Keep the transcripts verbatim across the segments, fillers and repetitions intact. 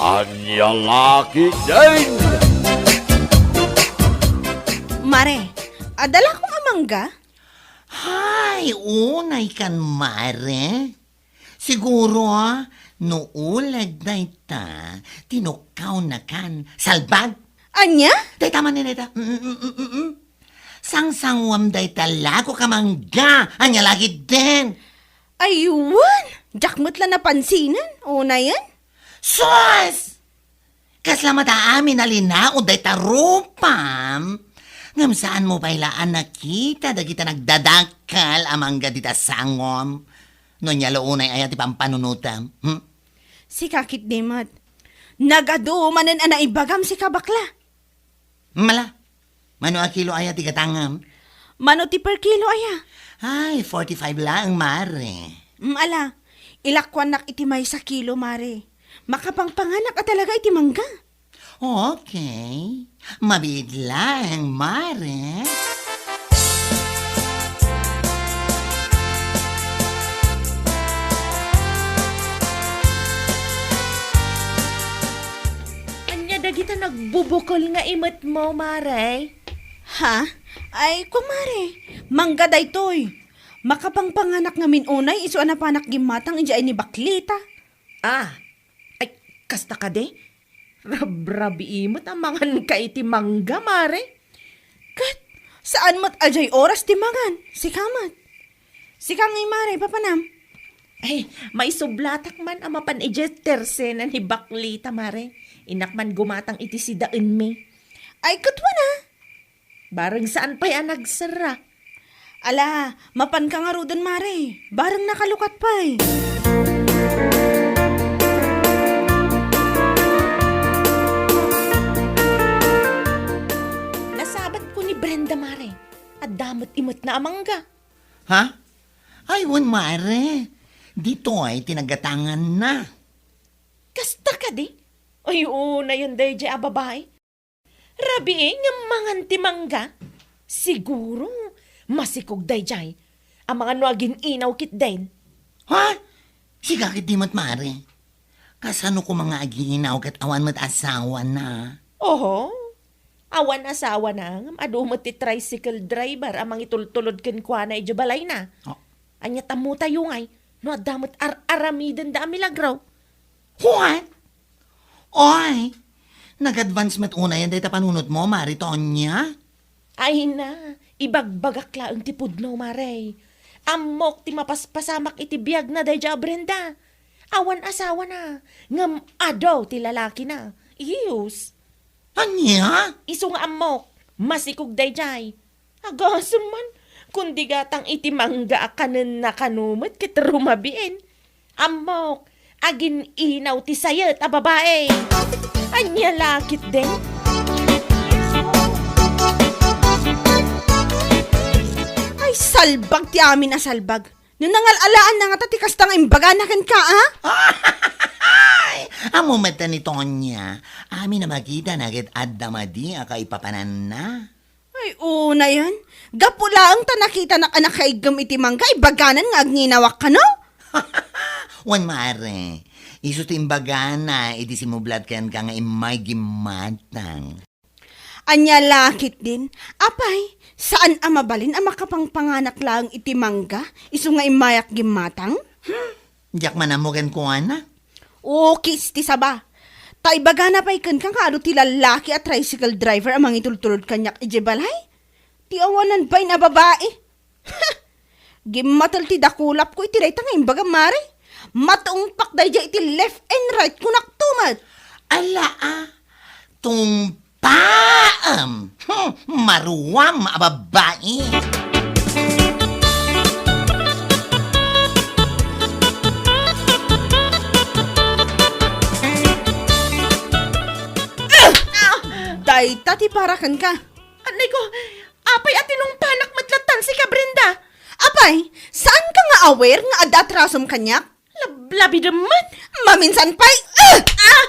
Ania la ketdin? Mare, adda la koma mangga? Hay, unay kan, mare. Siguro, no uleg dayta, tinukkawnakan. Salbag! Ania? Dayta manen, dayta. Mm, mm, mm, mm, mm. Sangsanguam dayta lago ka mangga. Ania la ketdin? Ay, wen! Diak met la napansinan. Unayen? Sus! Kasla met amin a linaon dayta rupam. Ngem saanmo pay la a nakita dagita nagdadakkel a mangga dita sangom? No ania la unay aya ti pampanunotam? Hmm? Sika ketdi met. Nagadu manen a naibagam sika, bakla. Mala, mano a kilo aya ti gatangam? Mano ti per kilo aya? Ay, forty-five laeng, mare. Mm, ala, ilakuannak iti maysa kilo, mare. Makapangpanganak a talaga iti mangga. Okay. Mabiit laeng, mare. Ania dagita nagbubukel nga imetmo, mare? Ha? Ay, kumare, mangga daytoy. Makapangpanganak ngamin unay isu a napanak gimmatang idiay ni Baklita. Ah, ay, kasta kadi? Rabrabii met a manganka iti mangga, mare. Ket, saan met a diay oras ti mangan? Sika met. Sika ngay, mare, papanam? Ay, maisublatak man a mapan idiay tersena ni Baklita, mare. Innak man gumatang iti sidaenmi. Ay, ket wen a. Bareng saan pay a nagserra. Ala, mapanka ngaruden, mare. Bareng nakalukat pay. Nasabatko ni Brenda, mare. Adda met imetna a mangga. Ha? Ay, wen, mare. Ditoy ti nagatanganna. Kasta kadi? Ay, unayen daydiay a babai. Rabii nga mangan ti mangga. Siguro, masikog daydiay. Amangan no agin-inaw ketdin. Ha? Sika ketdi met, mare. Kasano koma nga agin-inaw ket awan met asawana? Oho. Awan asawana, ngem adu met ti tricycle driver a mangitultulod kenkuana idiay balayna. Oh. Ania tammo tayo ngay, no adda met ar-aramidenda a milagro? What? Oy, nag-advance met unayen dayta panunotmo, Mare Tonya? Ay na, ibagbagak laeng ti pudno, Mare. Ammok ti mapaspasamak iti biagna daydiay a Brenda. Awan asawana, ngem adu ti lalakina. Iyus. Ania? Isu nga ammok, masikog daydiay. Agasem man, kundi gatang iti mangga a kanenna kano met ket rumabien. Ammok, agin-inaw ti sayet a babai. Ania la ketdin? Ay, salbag ti amin a salbag. No nangal-alaanna ngata ti kasta nga imbagana kenka, a? Ay, ammo met ni Tonya. Amin a makitana ket adda madi a kaipapananna. Ay, unayen. Gapu laeng ta nakitanak a nakaiggem iti mangga, ibaganan nga agninawak kano? Wen, Mare. Isu ti imbagana iti simublat kenka nga immay gimmatang. Ania la ketdin? Apay, saan a mabalin a makapangpanganak laeng iti mangga, isu nga immayak gimmatang? Hmm, diak man ammo kenkuana. Ukis ti saba. Ta ibagana pay kenka nga adu ti lallaki a tricycle driver a mangitultulod kaniak idiay balay. Ti awanan bain a babai. Gimmatel ti dakulapko iti dayta nga imbagam, Mare. Matungpak daydiay iti left and right, kunakto met. Ala, a, tungpaam. Hmm, maruam a babai. Ah! Dayta ti para kenka. Anay ko, apay a tinungpanak met lattan sika, Brenda? Apay, saanka nga aware nga adda atrasom kaniak? Lablabidem met. Maminsan pay, eh! Ah!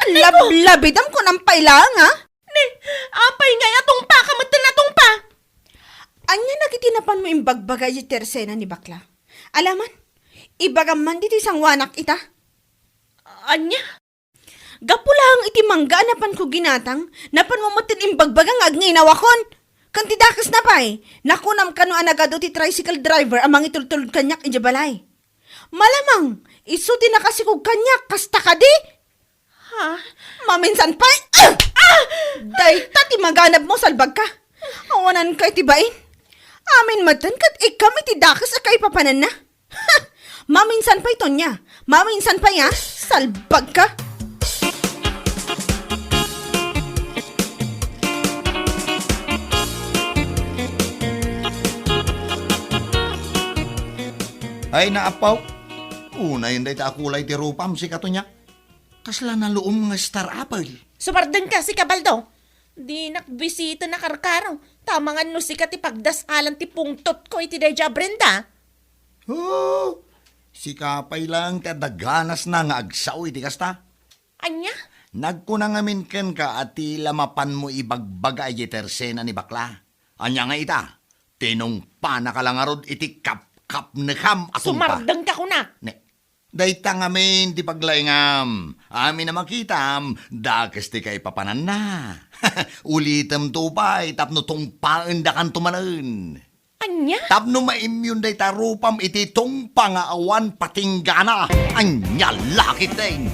Anay ko! Lablabidem, kunam pay laeng, a? Ne, apay ngay a tungpaka met ten a tungpa? Ania dagiti napanmo imbagbaga iti tersena ni bakla? Alaman, ibagam man ditoy sangoanak ita. Ania? Gapu laeng iti mangga a napanko ginatang, napanmo met ti imbagbaga nga agnginaw akon. Ken ti dakesna pay, nakunam kano a nagadu ti tricycle driver a mangitultulod kaniak idiay balay. Malamang, isu ti nakasikog kaniak, kasta kadi? Ha? Maminsan pay, ah! Ah! Dayta ti maganabmo, salbagka. Awananka iti bain. Amin metten ket ikkam iti dakes a kaipapananna. Ha! Maminsan pay, Tonya. Maminsan pay, ha? Salbagka. Ay, naapaw. Unayen dayta a kulay ti rupam, sika, Tonya. Kasla naluom nga Star Apple. Sumardengka, sika, Baldo. Dinak bisiten a karkaro. Tamangan no sika ti pagdasalan ti pungtotko iti daydiay a Brenda. Oh, sika pay laeng ti adda ganasna nga agsao iti kasta. Ania? Nagkuna ngamin kenka a ti la mapanmo ibagbaga idiay tersena ni bakla. Ania nga ita? Tinungpanaka la ngarud iti kapkapnekam a tungpa. Sumardengka kunak. Ne, dayta ngamin ti paglaingam. Amin a makitam, dakes ti kaipapananna. Ulitemto pay tapno tungpaendakanto manen. Ania? Tapno maimyon dayta rupam iti tungpa nga awan patinggana. Ania la ketdin?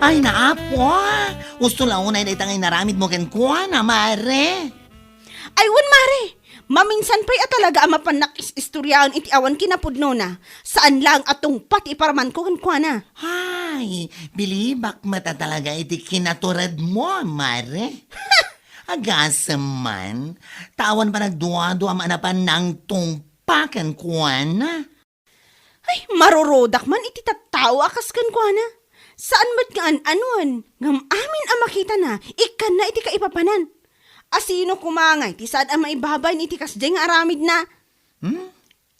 Ay, naapo, ah. Usto la unay dayta nga inaramidmo kenkuana, mare. Ay, wen, mare. Maminsan pay a talaga a mapannak is-istoriaen iti awan kinapudnona. Saan laeng a tungpa ti iparamanko kenkuana. Ay, bilibak met a talaga iti kinaturedmo, mare. Agasem man, ta awan panagduaduam a napan nangtungpa kenkuana. Ay, marurudak man iti tattao a kas kenkuana. Saan met nga an-anuan, ngem amin a makitana, ikkanna iti kaipapanan. A sino koma ngay ti saan a maibabain iti kasdiay nga aramidna? Hmm?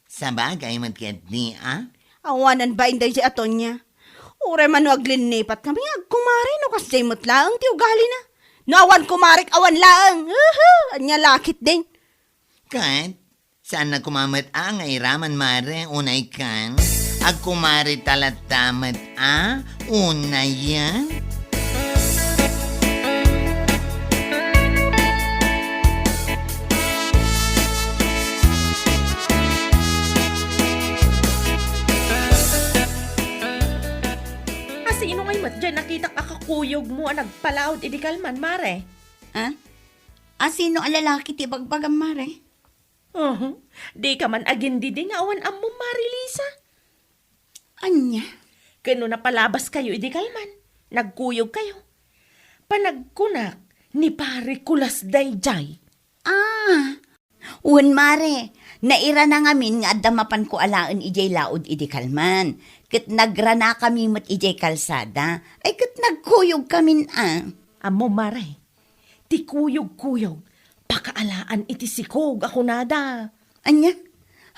Sabagay met ketdi, a? Awanan bain daydiay a Tonya. Uray man no aglinnipat kami nga agkumare no kasdiay met laeng ti ugalina. No awan kumarek, awan laeng. Uhu! Ania la ketdin? Ket, saan na koma met a nga iraman, mare, unay kan? Agkumare ta latta met a, unayen? A sino ngay met diay nakitak a kakuyogmo a nagpalaod idi kalman, mare? Ha? A sino a lalaki ti bagbagam, mare? Uhu. Dika man agindidi nga awan ammom, Mare Lisa. Ania? Ken no napalabaskayo idi kalman, nagkuyogkayo. Panagkunak, ni Pare Kulas daydiay. Ah, wen, mare, nairana ngamin nga adda mapanko alaen idiay laod idi kalman. Ket nagranakami met idiay kalsada. Ay, ket nagkuyogkamin a. Ammom, mare, ti kuyogkuyog, pakaalaan iti sikog a kunada. Ania?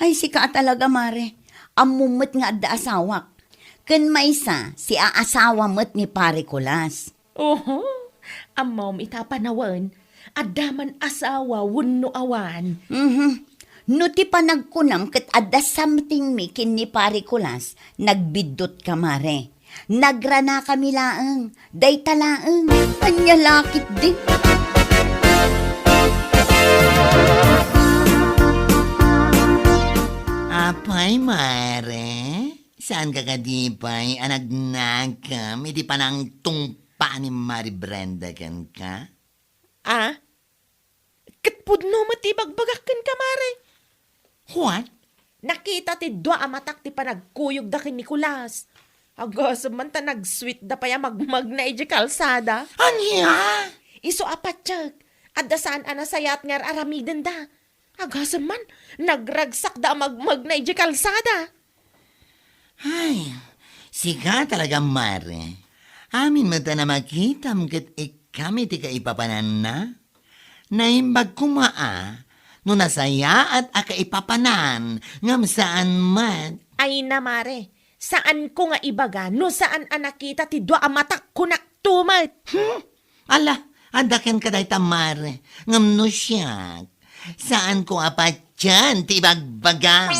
Ay, sika a talaga, mare. Ammom met nga adda asawak. Ken maysa, siaasawa met ni Pare Kulas. Oho, ammom ita a panawen, adda man asawa wenno awan. Mhm. No ti panagkunam ket adda something mi ken ni Pare Kulas, nagbiddutka, mare. Nagranakami laeng, dayta laeng. Ania la ketdi? Apay, mare? Saanka kadi pay a nagnakam iti panangtungpa ni Mare Brenda kenka? Ah? Ket pudno met ti ibagbagak kenka, mare. What? Nakita ti dua a matak ti panagkuyogda ken ni Kulas. Agasem man ta nagsweetda pay a magmagna idiay kalsada. Ania? Isu a patiek, adda saan a nasayaat nga ar-aramidenda. Agasem man, nagragsakda a magmagna idiay kalsada. Ay, sika talaga, mare. Amin met a makitam ket ikkam iti kaipapananna. Naimbag koma a no nasayaat a kaipapanan ngem saan met. Ay na, mare, saanko nga ibaga no saan a nakita ti dua a matak, kunakto met. Hmm? Ala, Adda kenka dayta, mare, ngem no siak, saanko a patien ti ibagbagam.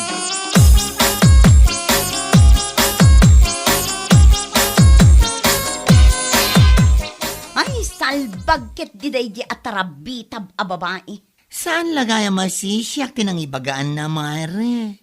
Ay, salbag ket di daydi a tarabitab a babai. Saan la gayam a sisiak ti nangibagaanna, mare.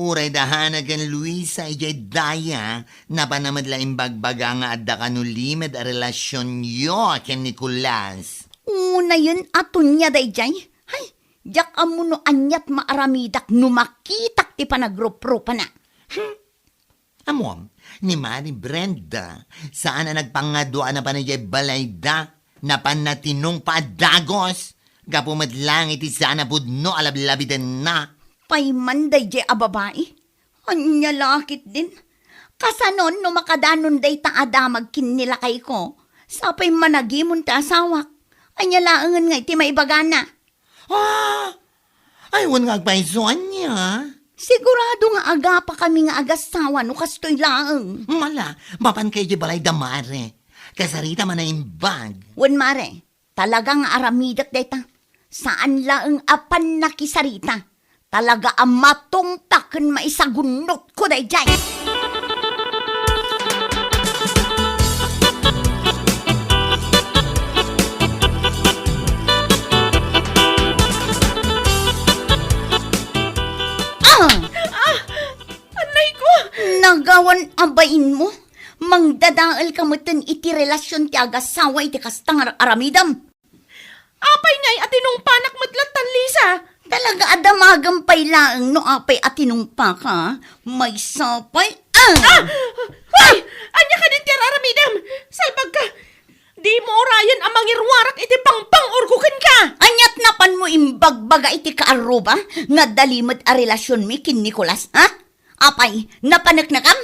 Uray da Hana ken Luisa idiay daya, napanna met la imbagbaga nga adda kano limed a relasionyo ken Nicolas. Unayen a tunia daydiay? Hay, diak ammo no aniat maaramidak no makitak ti panagruprupana. Hmm. Ammom, ni Mari Brenda, saan a nagpangadua a napan idiay balayda, napanna tinungpa a dagus, gapu met laeng iti saan a pudno a lablabidenna. Pay man daydiay a babai? Ania la ketdin? Kasanon no makadanon dayta a damag ken ni lakayko? Sapay managimon ti asawak. Ania laengen nga iti maibagana? Ah! Ay, wen nga agpayso, ania? Sigurado nga agapakami nga agassawa no kastoy laeng. Mala, mapanka idiay balayda, mare. Kasarita man a imbag. Wen, mare, talaga nga aramidek dayta. Saan laeng a pannakisarita. Talaga a matungpak ken maisagunnotko daydiay. Ah! Ah! Anay ko! Nagawan a bainmo? Mangdadael ka metten iti relasion ti agassawa iti kasta nga aramidem. Apay ngay a tinungpanak met lattan, Lisa? Talaga a damagem pay laeng no apay a tinungpaka. Maysa pay, ah! Ah! Hoy! Ania kadin ti ar-aramidem? Salbagka! Dimo urayen a mangiruarak iti pangpang-urgo kenka! Aniat napanmo imbagbaga iti kaarruba nga adda limed a relasionmi ken Nicolas, ha? Apay, napaneknekam?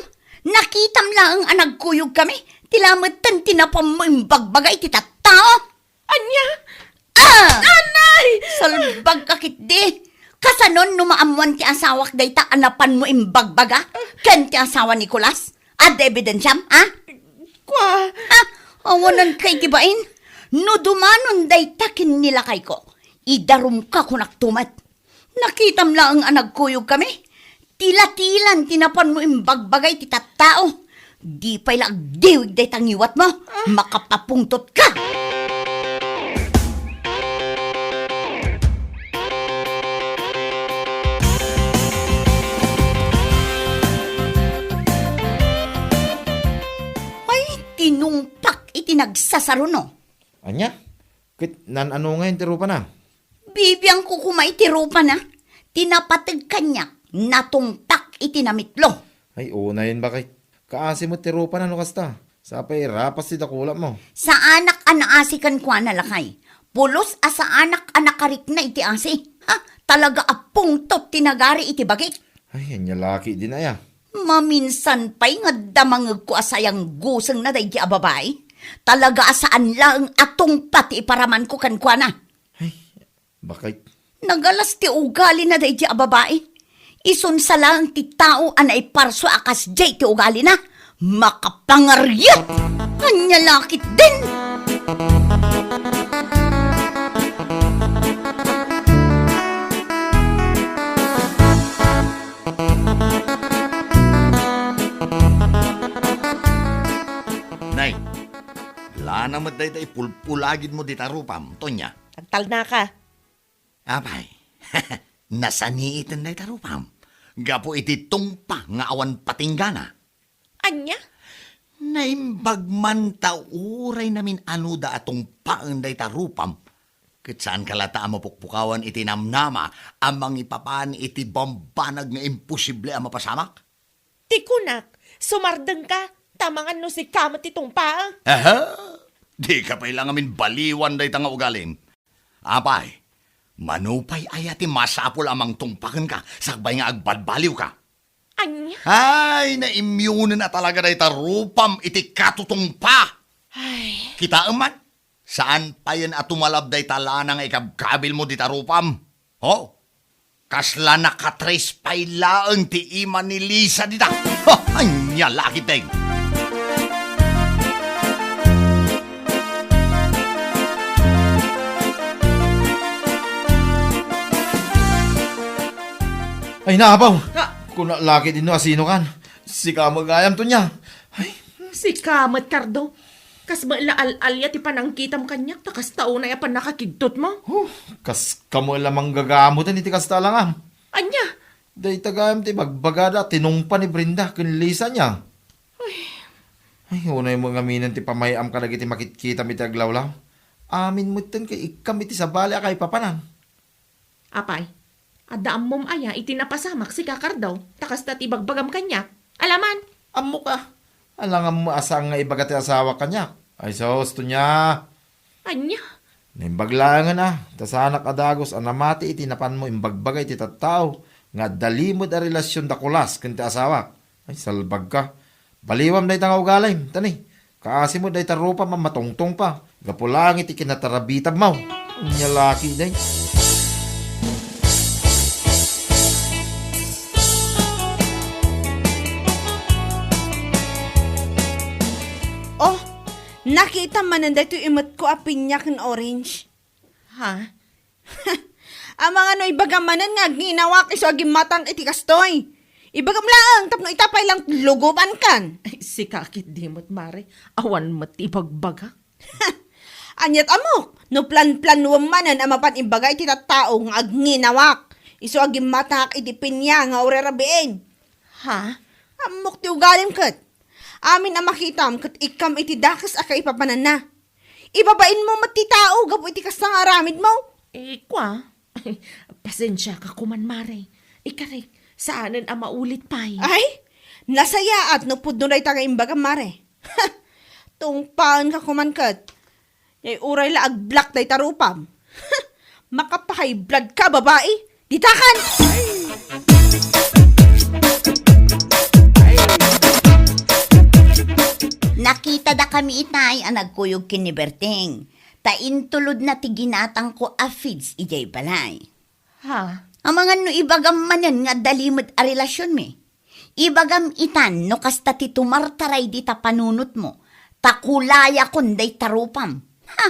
Nakitam laeng a nagkuyogkami, ti lametten ti napanmo imbagbaga iti tattao. Ania? Ah! Anay! Salbagka ketdi. Kasanon no maammoan ti asawak dayta a napanmo imbagbaga ken ti asawa ni Nicolas? Adda ebidensiam, ha? Kua. Ha? Awananka iti bain? No dumanon dayta ken ni lakayko, idarumka kunakto met. Nakitam laeng a nagkuyogkami. Tila-tilan ti napanmo imbagbaga iti tattao. Di pay la agdiwig dayta ngiwatmo. Ah. Makapapungtotka. Ay, tinungpak iti nagsasaruno. Ania? Ket naan-ano ngayen ti rupana? Bibiangko koma iti rupana. Ti napateg kaniak, natungpak iti namitlo. Ay, unayen, baket. Kaasi met ti rupana no kasta. Sapay rapas ti dakulamo. Saanak a naasi kenkuana, lakay. Pulos a saanak a nakarikna iti asi. Ha? Talaga a pungtot ti nagari iti bagik. Ay, ania la ketdin aya? Maminsan pay nga adda mangegko a sayanggusengna daydi a babai. Talaga a saan laeng a tungpa ti iparamanko kenkuana. Ay, baket. Nagalas ti ugalina daydi a babai. Isunsa laeng ti tao a naiparsua a kasdiay ti ugalina. Makapangariat! Ania la ketdin? Nay, lana met dayta ipulpulagidmo dita rupam, Tonya. Agtalnaka. Apay, nasaniiten dayta rupam gapu iti tungpa nga awan patinggana. Ania? Naimbag man ta uray namin-anuda a tungpaen dayta rupam, ket saanka latta a mapukpukawan iti namnama a mangipapan iti bambanag nga imposible a mapasamak? Ti kunak, sumardengka, ta mangan no sika met ti tungpaek. Aha! Dika pay la ngamin baliwan dayta nga ugalim. Apay, mano pay aya ti masapul a mangtungpa kenka sakbay nga agbadbaliwka? Ania? Ay, naimyonen a talaga dayta rupam iti katutungpa. Ay. Kitaem man, saan payen a tumalab dayta lana nga ikabkabilmo dita rupam. Ho? Kasla nakatres pay laeng ti ima ni Lisa dita. Ho, ania la ketdin? Ay, nabaw! Ha? Kuna laki dinno a sino kan. Sika met gayam, Tonia. Ay. Sika met, Cardo. Kas met la al-alia ti panangkitam kaniak, ta kasta unay a pannakakigtot mo. Huh, kas kamo la manggagamutan iti kasta a langam. Ania? Dayta gayam ti bagbagada a tinungpa ni Brenda ken Lisa nia. Ay. Ay, unay mo ngaminen ti pamay-am kadagiti makitkitam iti aglawlaw. Amin metten ket ikkam iti sabali a kaipapanan. Apay, adda ammom aya iti napasamak, sika Cardo, ta kasta ti ibagbagam kaniak? Alaman. Ammok a. Alangan mo a saan nga ibaga ti asawak kaniak. Ay, sus, Tonia. Ania? Naimbag laengen a, ta saanak a dagus a namati iti napanmo imbagbaga iti tattao nga adda limed a relasion da Kulas ken ti asawak. Ay, salbagka. Baliwam dayta nga ugalim, tani. Kaasi met dayta rupam a matungtungpa. Gapu laeng iti kinatarabitabmo. Ania laki, day. Oh, nakitam manen daytoy imetko a pinia ken orange. Ha? Amangan no ibagam manen nga agnginawaak isu a gimmatangak iti kastoy. Ibagam laeng tapno ita pay lang lugubankan. Ay, sika ketdi met, Mare. Awan met ti ibagbagak. Aniat ammok, no planplanuem manen a mapan imbaga iti tattao nga agnginawaak isu a gimmatangak iti pinia nga uray rabiin. Ha? Ammok ti ugalim ket. Amin a makitam ket ikkam iti dakes a kaipapananna. Ibabainmo met ti tao gapu iti kasta nga aramidmo. Eh, kua? Pasensiaka koman, Mare. Ikarek, saanen a maulit pay. Ay, nasayaat no pudno dayta nga imbagam, Mare. Tungpaenka koman ket. Ay, uray la agblock dayta rupam. Makapahayblad ka, babai. Ditakan! Nakitadakami itay a nagkuyog ken ni Berting, ta intulodna ti ginatangko a feeds idiay balay. Ha? Amangan no ibagam manen nga adda limed a relasionmi. Ibagam itan no kasta ti tumartaray dita panunotmo, ta kulayakon dayta rupam. Ha!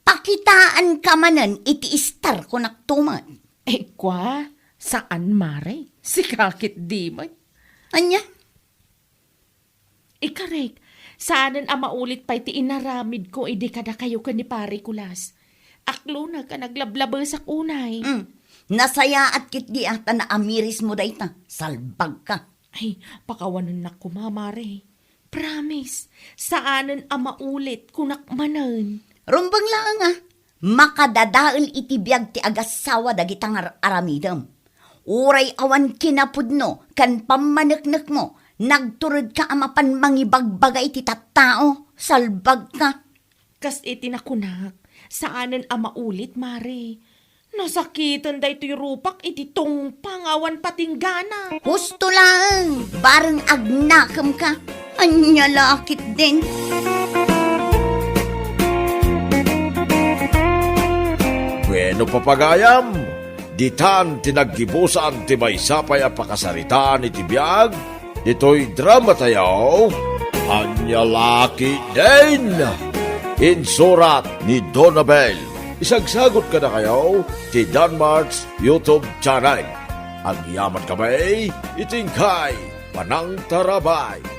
Pakitaanka manen iti istar ko naktumet. Eh, kua, saan, Mare? Sika ketdi met. Ania? Ikarek, saanen a maulit pay ti inaramidko idi kadakayo ken ni Pare Kulas. Aklonek a naglablabesak unay. Mm. Nasayaat ketdi a ta naamirismo dayta. Salbagka. Ay, pakawanennak koma, Mare. Promise, saanen a maulit, kunak manen. Rumbeng laeng a, makadadael iti biag ti agassawa dagita nga ar-aramidem. Uray awan kinapudno ken pammaneknekmo, nagturedka a mapan mangibagbaga iti tattao, salbagka. Kas iti nakunak, saanen a maulit, Mare. Nasakiten daytoy rupak iti tungpa nga awan patinggana. Husto laeng, bareng agnakemka. Ania la ketdin? Bueno, papagayam, ditan ti naggibusan ti maysa pay a pakasaritaan iti biag ditoy drama tayo, Ania la ketdin? Insurat ni Donabel. Isagsagut kadakayo ti Danmart's YouTube channel. Agyamankami iti inkay panangtarabay.